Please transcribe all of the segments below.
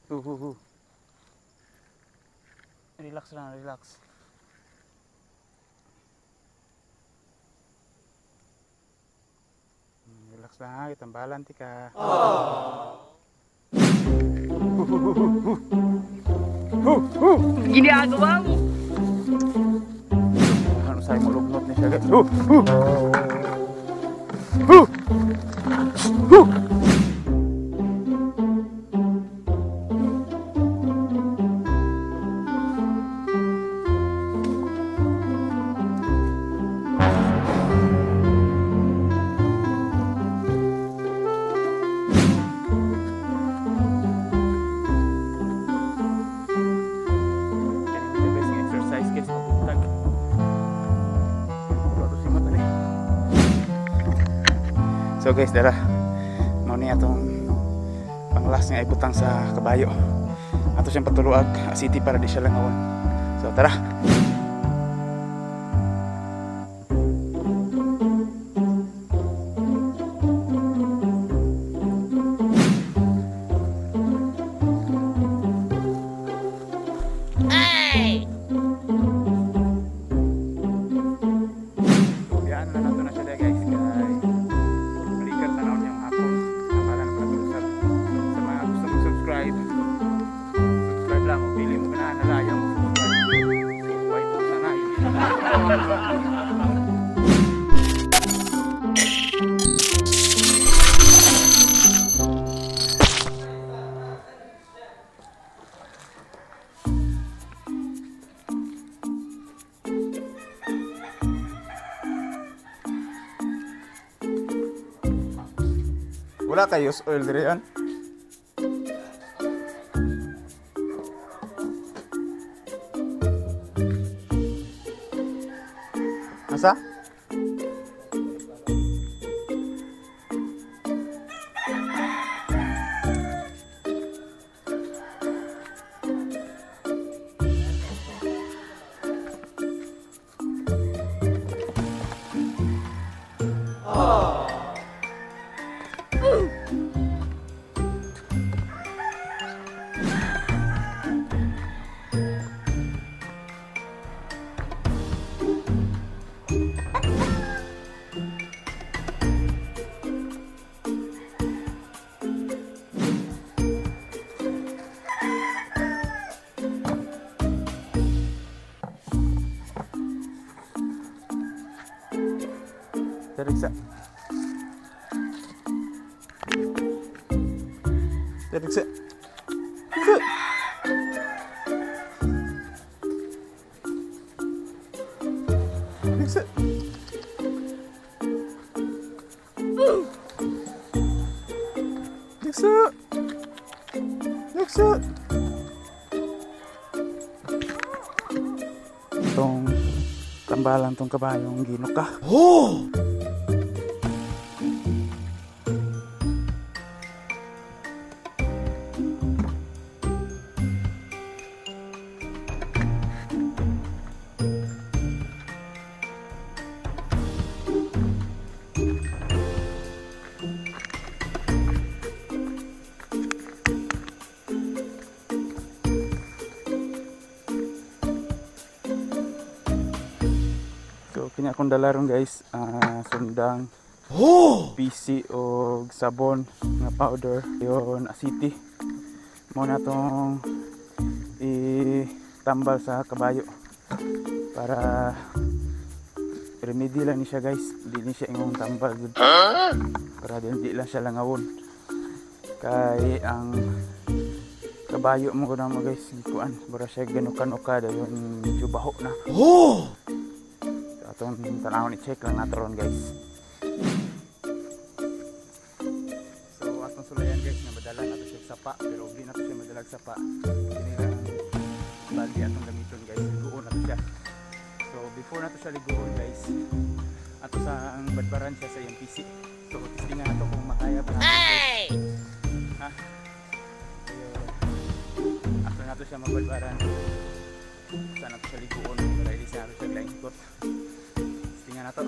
Hu hu hu. Relax lang, relax. Relax lang ha, itambalan ti ka. Hu hu hu hu. Hu hu. Ginagawa mo. Ano sa'yo mo lugnot ni siya guys. Hu hu. Hu. Hu. Exercise guys, pabuntag. So guys, dara mao ni atong pang last nga ibutang sa kabayo. Ato siyang patuluag city para di siya langawon. So tara. Hey! Biyaan na nato na siya guys kay balikan tanaw niyang hapon. Nabala na pala usab. Sa mga gusto mo subscribe, subscribe lang o pili mo ganahan na ayaw mo subscribe. Why po sana Wala kayo oil diri yan? Asa? Teriksa. Teriksa. Teriksa. Teriksa. Teriksa. Tong tambalan tong kabayong ginuka. Oh! So kini akong dala ron guys, sundang, Oh! PC og sabon nga powder, yon asiti. Mo na tong itambal sa kabayo para remedy lang ni siya guys, di ni siya ingong tambal gud. Para di lang siya langawon. Kay ang kabayo mo kuno mo guys, gikuan, bara siya ganukan-uka dayon medyo baho na. Oh! Atong tanawon, i-check lang nato ron guys. So atong sulayan guys nga madala nato siya sapa, pero di nato siya madalag sapa. Kini lang baldi atong gamiton guys, liguon nato siya. So before nato siya liguon guys, ato sang badbaran siya sa iyang PC. So testingan nato kung makaya pa nato. Hey! Ha? Ayun. After nato siya mabadbaran, sa nato siya liguon para ili sa nato siya glangkot. Tingnan nato.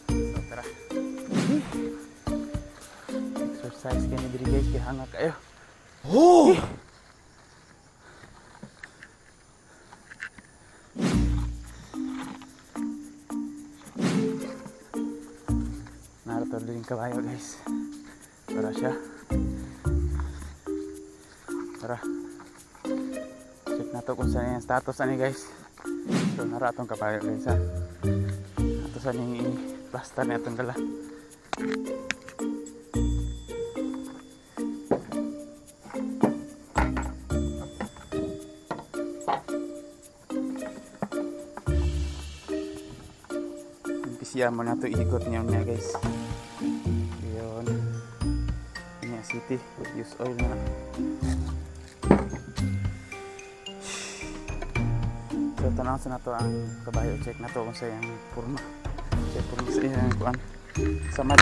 So tara. Exercise kini diri guys, kay hanga kayo. Oh! Narato din kabayo guys. Tara siya. Tara. Check na to kung saan yung status ani guys. So nara atong kabayo guys ha. Ato sa ning i-plaster ni atong dala. Umpisa mo na to iikot niya niya guys. Yun. Niya city use oil na. So tanaw sa nato ang kabayo, check na to kung sa iyang forma. Check forma sa iyang kuan. Samad.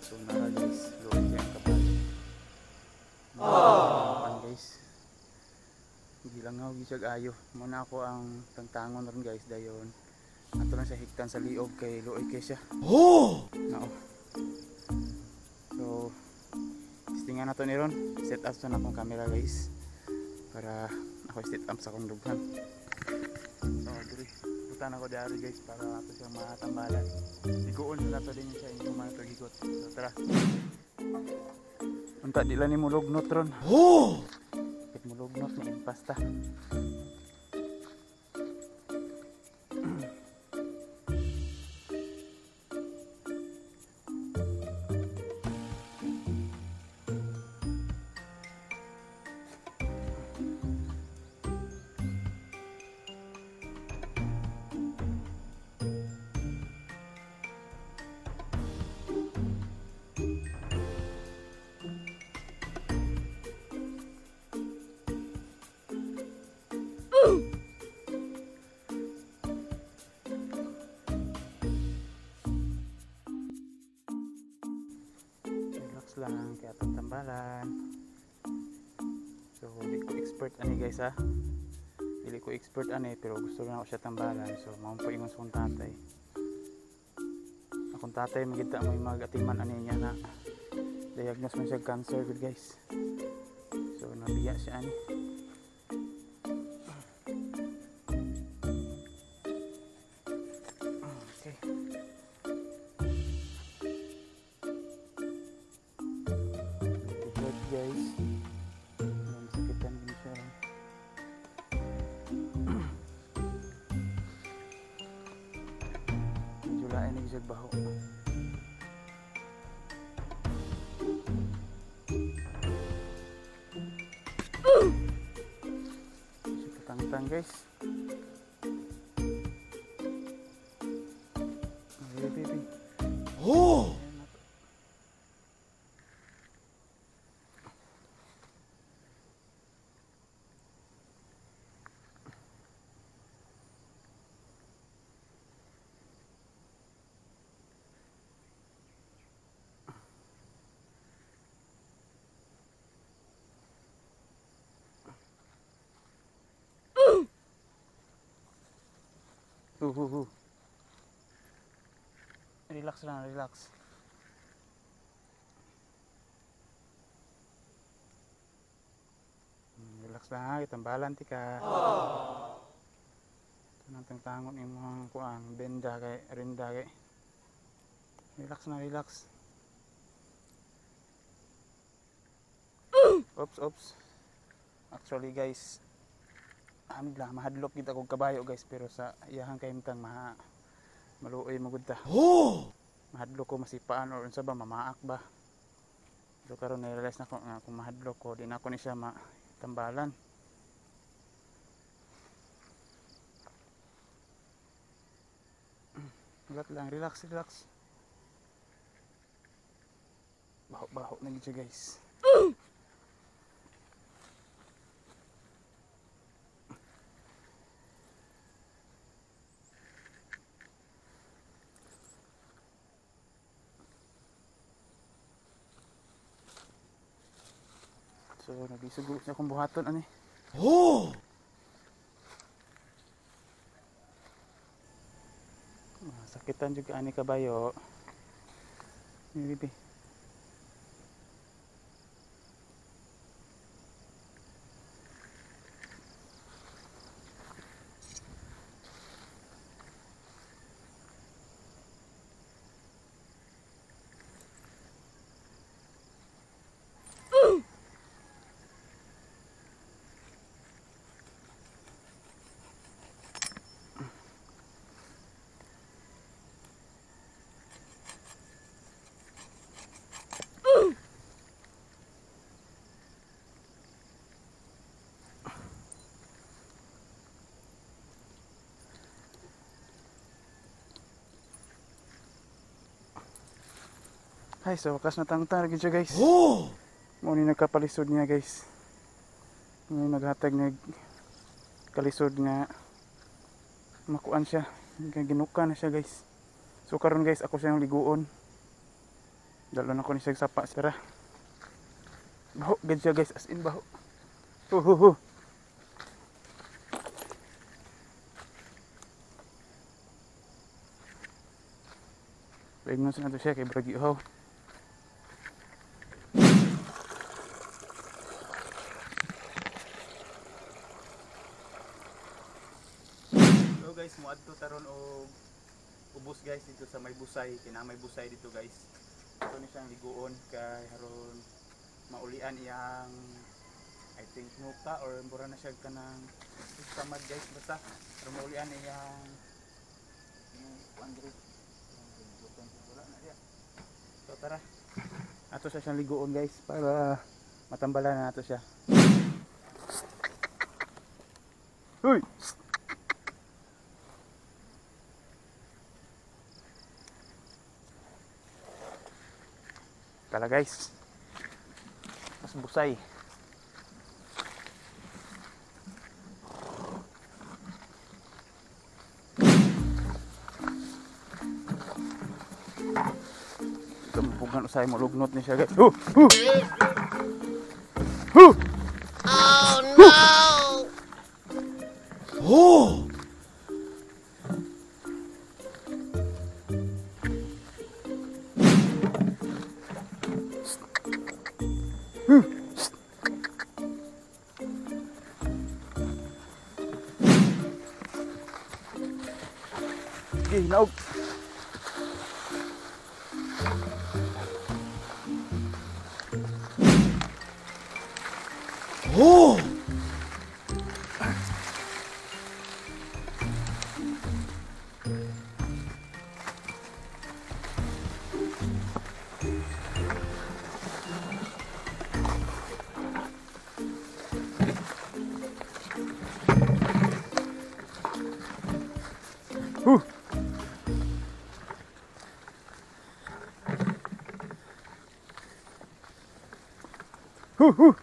So nara guys, luoy kay ang kabayo. Oh. Guys. Gilangaw gyud siya ayo. Muna ako ang tangtangon ron guys dayon. Ato lang sa higtan sa liog kay luoy kay siya. Oh! Nao. So testingan nato ni ron. Set up sa akong camera guys para ako set up sa akong dughan. So diri butan ako diari guys para ato siya matambalan. Iguon sa nato din siya inyong mga tugigot. So tara. Unta di lang ni mulugnot ron. Oh! Kit mulugnot ni impasta. Relax lang kaya itong tambalan. So di ko expert ani guys ha. Dili ko expert ani pero gusto lang ako siya tambalan. So mao po ingon sa akong tatay. Akong tatay magita mo yung mag-atiman ani niya na diagnose man siya cancer good guys. So nabiya siya ani. Okay. Good guys. Masakitan din siya. Medyo lain na siya baho. Siya katangtang guys. Baby, baby. Oh! Relax lang, relax. Relax lang ha, itambalan ti ka. Tanang tangon imong kuan, benda kay rinda kay. Relax na, relax. Oops, oops. Actually guys, amid lang mahadlok gid akong kabayo guys pero sa iyahang kahimtang maluoy magud ta. Oh! Mahadlok ko masipaan or unsa ba mamaak ba. Pero karon na-realize na ko nga kung mahadlok ko di na ako ni siya matambalan. Relax lang, relax, relax. Baho-baho na gid siya guys. So nagisugo siya akong buhaton ani. Oh! Sakitan juga ani kabayo. Ni bibi. Ay, sa wakas natangtang lagi siya guys. Oh! Mao ni nagkapalisod niya guys. Mao ni naghatag niya kalisod nga makuan siya. Ginuka na siya guys. So karon guys, ako siyang liguon. Dalon ako ni siya sapa sira. Baho gid siya guys, as in baho. Hu hu hu. Paignon sa nato siya kay bragi uhaw. So guys, muadto taron og ubos guys dito sa may busay, kina may busay dito guys. Ito ni siyang liguon kay haron maulian iyang I think nuka or mura na siya kanang samad guys, basta haron maulian iyang kuan. So tara. Ato siya siyang liguon guys para matambalan na nato siya. Uy! Tara guys. Mas busay. Tumpugan usay mo lugnot ni siya guys. Huh! Huh! Huh! Oh no! Oh! Sige, hinaog. Oh! Huh. Huh, huh.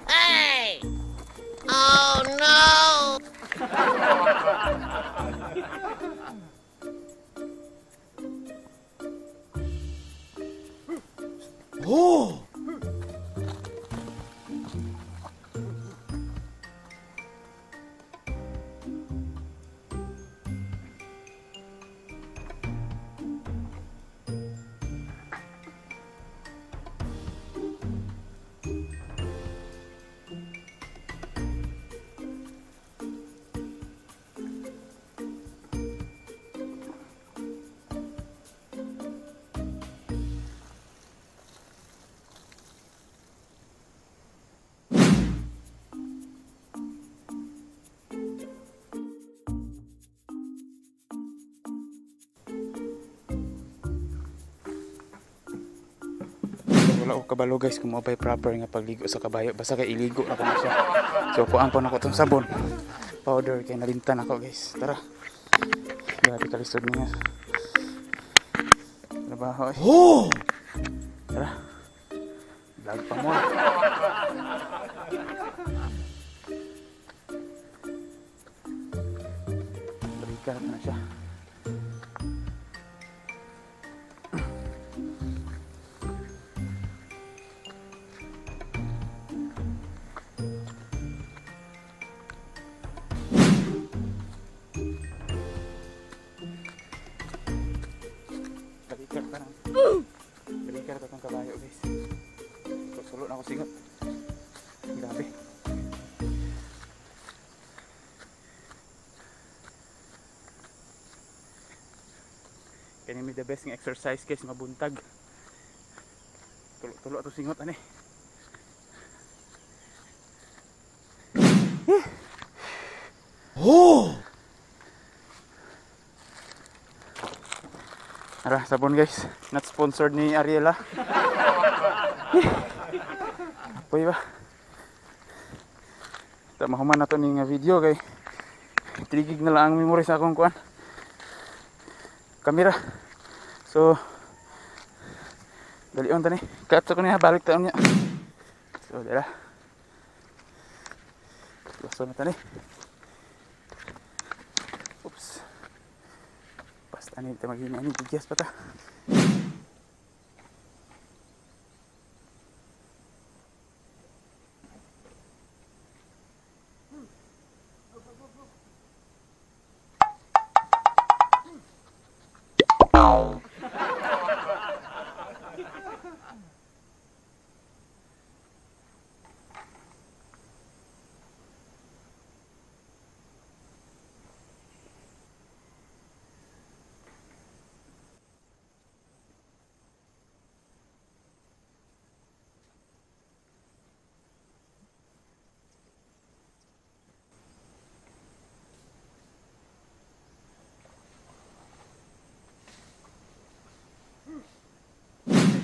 Hey! Oh no! Oh! Wala ko kabalo guys kung mabay proper nga pagligo sa kabayo, basta kay iligo na ko na siya. So kuan pa nako tong sabon powder kay nalimtan ako guys. Tara, grabe kalisod niya. Trabaho. Oh! Tara. Vlog pa mo. Balikan na siya. Balikan pa ng balikan na itong kabayo, guys. Sulo na ako singot. Grabe. Kani may the best nga exercise, guys, mabuntag. Tulo-tulo ato singot ani. Oh! Tara, sabon, guys. Not sponsored ni Ariela. Apoy ba? Ta mahuman na to ni nga video kay 3 gig na lang ang memory sa akong kuan. Kamera. So dalion ta ni. Cut ko niya, balik taon niya. So dala. Lason na ta ni. Oops. Basta ni ta maghina ni bigyas pa ta.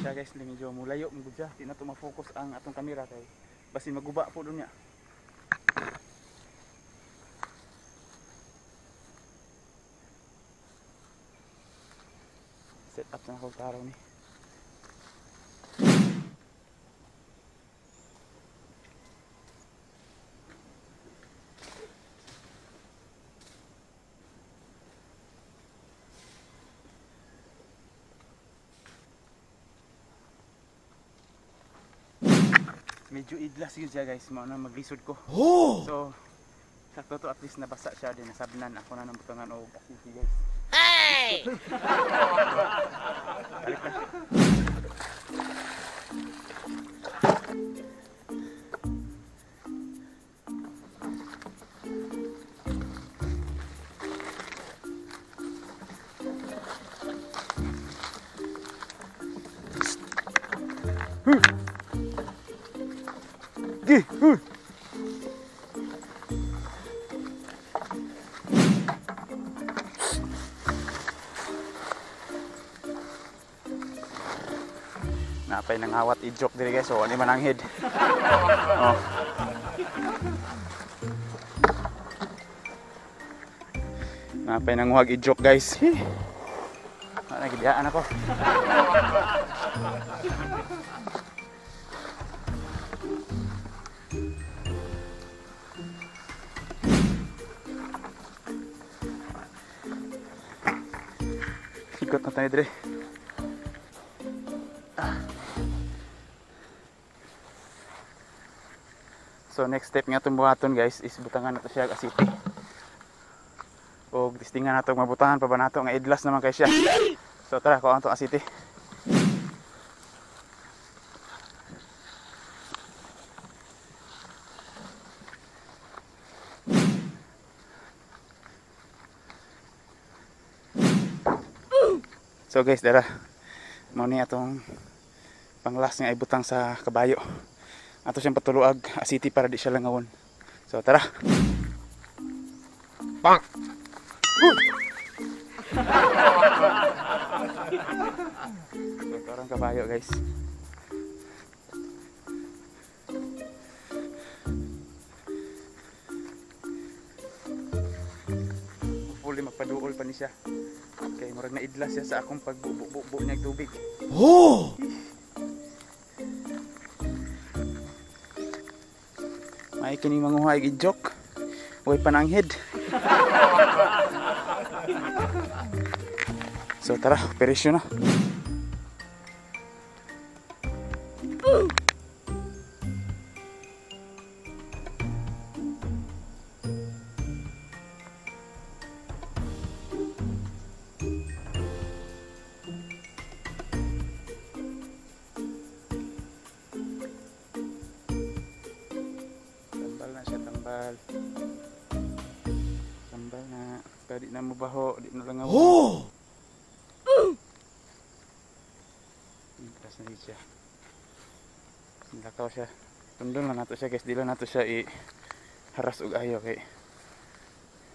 Siya, guys, medyo mulayo mo siya, di na to ma-focus ang atong kamera kay basin maguba po dun niya. Set up na ako taraw ni. Medyo idlas yun siya, guys, mao na maglisod ko. Oh! So sakto to, at least nabasa siya din, nasabnan ako na ng butangan og asiti, guys. Hey! Balik na. Gi, huh. Napay nangawat i-joke diri, guys, so ani mananghid. Oh. Napay nanguhag i-joke, guys. Hi. Wala gidiyaan ako. Ikot na tayo dire. So next step nga itong buhaton, guys, is butangan nato siya og asiti. Og testingan nato mabutangan pa ba nato nga idlas naman kay siya. So tara, kuha ang asiti. So guys, dara. Mao ni atong panglas nga ibutang sa kabayo. Ato siyang patuluag asiti para di siya langawon. So tara. Bang. So tarang kabayo, guys. Hopefully magpaduol pa ni siya. Kay murag naidla siya sa akong pagbubo-bubo niya tubig. Oh! May kini manguha og joke. Way pananghid. So tara, operasyon na. Tambal na siya, tambal. Tambal na. Para di na mo baho, di na lang ako. Oh! Tapos na siya. Lakaw siya. Tundon lang nato siya guys, di lang nato siya i-haras og ayo kay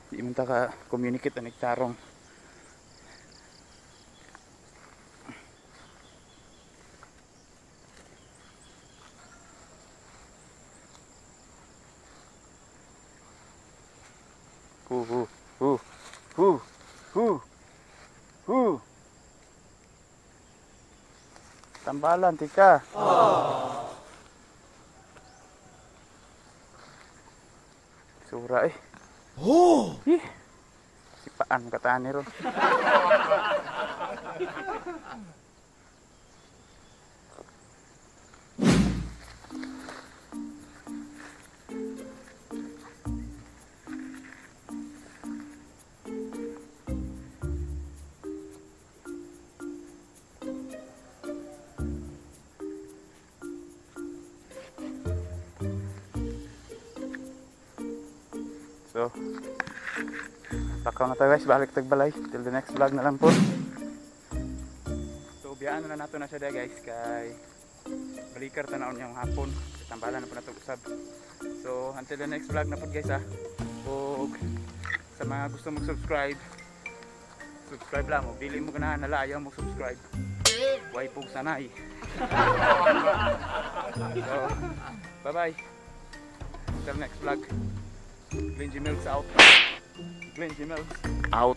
di man ta ka communicate anig tarong. Hu hu hu hu hu hu. Tambalan tika. Sura eh. Oh! Ih. Sipaan katani ron. So, takaw na tayo guys, balik tagbalay. Till the next vlog na lang po. So, biyaan na nato na siya dahil guys, kay balikar tanaw niyang hapon. Tambalan na po nato usab. So, until the next vlog na po guys ha. Og sa mga gusto mag-subscribe, subscribe lang. Og dili mo ganahan nala, ayaw mo subscribe. Way pug sanay. So, bye-bye. Until next vlog. Glenn G Milks out. Glenn G Milks Out.